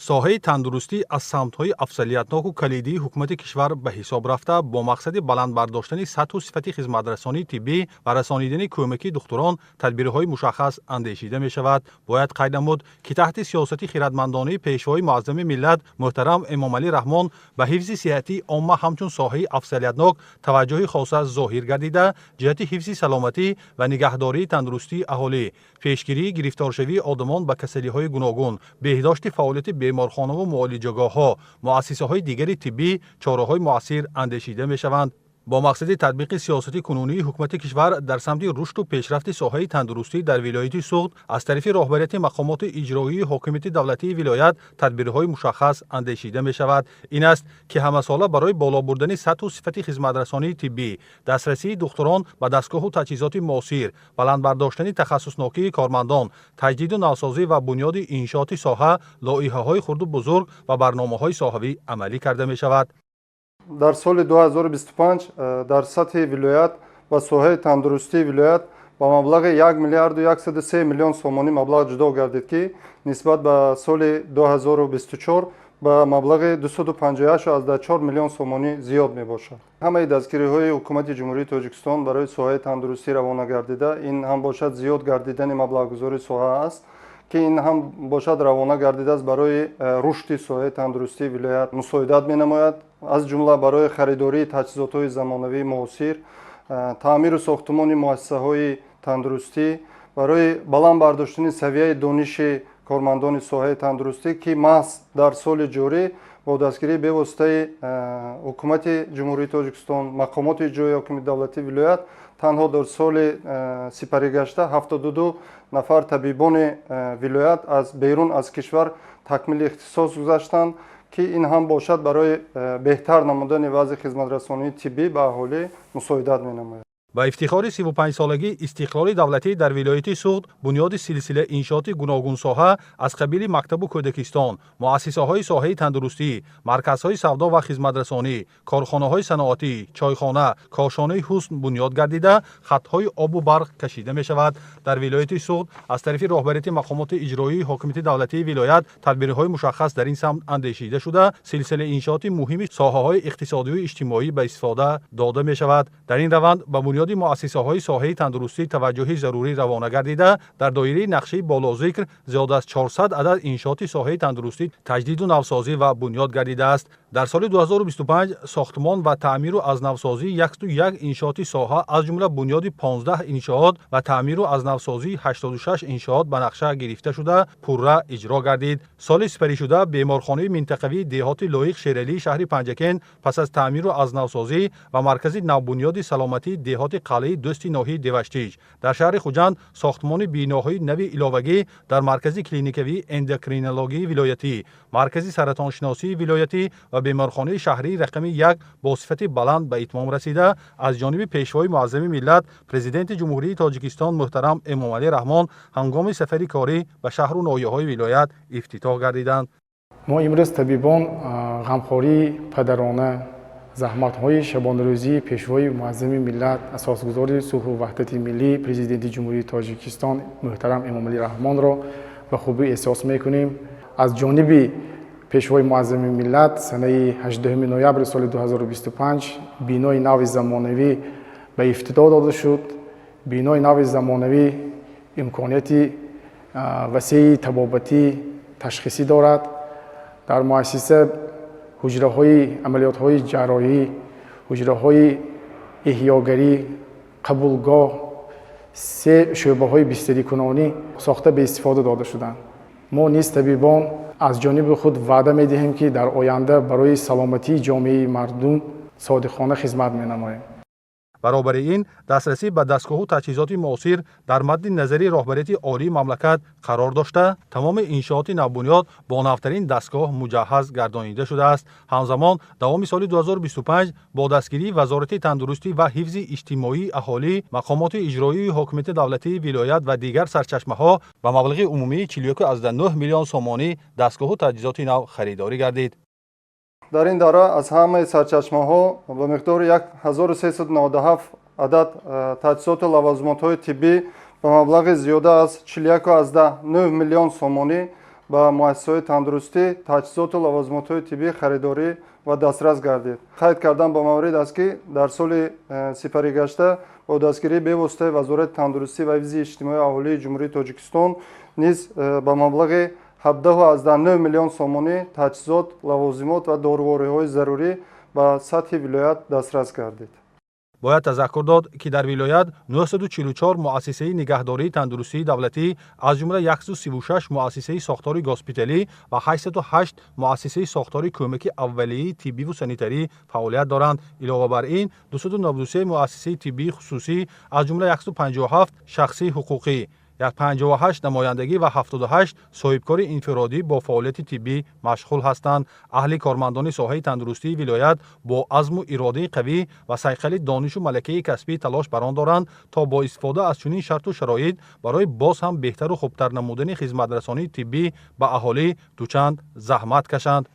Соҳаи тандурустӣ аз самтҳои афзалиятноку калидии ҳукумати кишвар ба ҳисоб рафта, бо мақсади баланд бардоштани сатҳу сифати хизматрасонии тиббӣ ва расонидани кӯмаки духтурон тадбирҳои мушаххас андешида мешавад. Бояд қайд намуд, ки таҳти сиёсати хиратмандонаи Пешвои муаззами миллат муҳтарам Эмомалӣ Раҳмон ба ҳифзи сиҳатии омма ҳамчун соҳаи афзалиятнок таваҷҷӯҳи хоса зоҳир гардида, ҷиҳати ҳифзи саломатӣ ва нигаҳдории тандурустии аҳолӣ, пешгирии гирифторшавии одамон ба касалиҳои гуногун, беҳдошти фаъолияти беморхонаву муолиҷагоҳҳо, муассисаҳои дигари тиббӣ чораҳои муассир андешида мешаванд. Бо мақсади татбиқи сиёсати кунунии ҳукумати кишвар дар самти рушду пешрафти соҳаи тандурустӣ дар вилояти Суғд аз тарафи роҳбарияти мақомоти иҷроии ҳокимияти давлатии вилоят тадбирҳои мушаххас андешида мешавад. Ин аст, ки ҳамасола барои боло бурдани сатҳу сифати хизматрасонии тиббӣ, дастрасии духтурон ба дастгоҳу таҷҳизоти муосир, баланд бардоштани тахассуснокии кормандон, таҷдиду навсозӣ ва бунёди иншооти соҳа лоиҳаҳои хурду бузург ва барномаҳои соҳавӣ амалӣ карда мешавад. Дар соли 2025 дар сатҳи вилоят ба соҳаи тандурустии вилоят ба маблағи 1 миллиарду 103 миллион сомонӣ маблағ ҷудо гардид, ки нисбат ба соли 2024 ба маблағи 258,4 миллион сомонӣ зиёд мебошад. Ҳамаи дастгириҳои Ҳукумати Ҷумҳурии Тоҷикистон барои соҳаи тандурустӣ равона гардида, ин ҳам бошад зиёд гардидани маблағгузории соҳа аст, ки ин ҳам бошад равона гардидааст, барои рушди соҳаи тандурустии вилоят мусоидат менамояд, аз ҷумла барои харидории таҷҳизотҳои замонавии муосир, таъмиру сохтумони муассисаҳои тандурустӣ, барои баланд бардоштани савияи дониши кормандони соҳаи тандурустӣ, ки маҳз дар соли ҷорӣ бо дастгирии бевоситаи Ҳукумати Ҷумҳурии Тоҷикистон, мақомоти иҷроии ҳокимияти давлатии вилоят танҳо дар соли сипаригашта 72 нафар табибони вилоят аз берун аз кишвар такмили ихтисос гузаштанд, ки ин ҳам бошад барои беҳтар намудани вазъи хизматрасонии тиббӣ ба аҳолӣ мусоидат менамояд. Ба ифтихори 35-солагии истиқлоли давлатӣ дар вилояти Суғд бунёди силсила иншооти гуногунсоҳа аз қабили мактабу кӯдакистон, муассисаҳои соҳаи тандурустӣ, марказҳои савдо ва хизматрасонӣ, корхонаҳои саноатӣ, чойхона, кошонаи ҳусн бунёд гардида, хатҳои обу барқ кашида мешавад. Дар вилояти Суғд аз тарафи роҳбарияти мақомоти иҷроии ҳокимияти давлатии вилоят тадбирҳои мушаххас дар ин самт андешида шуда, силсила иншооти муҳими соҳаҳои иқтисодию иҷтимоӣ ба истифода дода мешавад. Дар ин раванд ба бунёди муассисаҳои соҳаи тандурустӣ таваҷҷӯҳи зарурӣ равона гардида, дар доираи нақшаи болозикр зиёд аз 400 адад иншооти соҳаи тандурустӣ таҷдиду навсозӣ ва бунёд гардидааст. Дар соли 2025 сохтмон ва таъмиру азнавсозии 101 иншооти соҳа, аз ҷумла бунёди 15 иншоот ва таъмиру азнавсозии 86 иншоот ба нақша гирифта шуда, пурра иҷро гардид. Соли сипаришуда беморхонаи минтақавии деҳоти Лоиқ Шералии шаҳри Панҷакент пас аз таъмиру азнавсозӣ ва маркази навбунёди саломатии деҳоти Қалъаи Дӯсти ноҳияи Деваштич, дар шаҳри Хуҷанд сохтмони биноҳои нави иловагӣ дар маркази клиникавии эндокринологии вилоятӣ, маркази саратоншиносии вилоятӣ ва беморхонаи шаҳрии рақами 1 бо сифати баланд ба итмом расида, аз ҷониби Пешвои муаззами миллат, Президенти Ҷумҳурии Тоҷикистон муҳтарам Эмомалӣ Раҳмон ҳангоми сафари корӣ ба шаҳру ноҳияҳои вилоят ифтитоҳ гардиданд. Мо имрӯз, табибон, ғамхории падарона, заҳматҳои шабонарӯзии Пешвои муаззами миллат, асосгузори сулҳу ваҳдати миллӣ, Президенти Ҷумҳурии Тоҷикистон муҳтарам Эмомалӣ Раҳмонро ба хубӣ эҳсос мекунем. Аз ҷониби Пешвои муаззами миллат санаи 18 ноябри соли 2025 бинои нави замонавӣ ба ифтитоҳ дода шуд. Бинои нави замонавӣ имконияти васеи табобатӣ, ташхисӣ дорад. Дар муассиса ҳуҷраҳои амалиётҳои ҷарроҳӣ, ҳуҷраҳои эҳёгарӣ, қабулгоҳ, се шӯъбаҳои бистарикунонӣ сохта ба истифода дода шуданд. Мо низ, табибон, аз ҷониби худ ваъда медиҳем, ки дар оянда барои саломатии ҷомеаи мардум содиқона хизмат менамоем. Баробари ин, дастрасӣ ба дастгоҳу таҷҳизоти муосир дар мадди назари роҳбарияти олии мамлакат қарор дошта, тамоми иншооти навбунёд бо навтарин дастгоҳ муҷаҳҳаз гардонида шудааст. Ҳамзамон, давоми соли 2025 бо дастгирии Вазорати тандурустӣ ва ҳифзи иҷтимоии аҳолӣ, мақомоти иҷроии ҳокимияти давлатии вилоят ва дигар сарчашмаҳо ба маблағи умумии 41,9 миллион сомонӣ дастгоҳу таҷҳизоти нав харидорӣ гардид. Дар ин давра аз ҳамаи сарчашмаҳо ба миқдори 1397 адад таҷҳизоту лавозимотҳои тиббӣ ба маблағи зиёда аз 41,9 миллион сомонӣ. Ба муассисаҳои тандурустӣ таҷҳизоту лавозимотҳои тиббӣ харидорӣ ва дастрас гардид. Қайд кардан ба маврид аст, ки дар соли сипаригашта бо дастгирии бевоситаи Вазорати тандурустӣ ва ҳифзи иҷтимоии аҳолии Ҷумҳурии Тоҷикистон низ ба маблағи 17,9 миллион сомонӣ таҷҳизот, лавозимот ва дорувориҳои зарурӣ ба сатҳи вилоят дастрас гардид. Бояд тазаккур дод, ки дар вилоят 944 муассисаи нигаҳдории тандурустии давлатӣ, аз ҷумла 136 муассисаи сохтори госпиталӣ ва 808 муассисаи сохтори кӯмаки аввалияи тиббиву санитарӣ фаъолият доранд. Илова бар ин, 293 муассисаи тиббии хусусӣ, аз ҷумла 157 шахсии ҳуқуқӣ, 58 намояндагӣ ва 78 соҳибкори инфиродӣ бо фаъолияти тиббӣ машғул ҳастанд. Аҳли кормандони соҳаи тандурустии вилоят бо азму иродаи қавӣ ва сайқали донишу малакаи касбӣ талош бар он доранд, то бо истифода аз чунин шарту шароит барои боз ҳам беҳтару хубтар намудани хизматрасонии тиббӣ ба аҳолӣ дучанд заҳмат кашанд.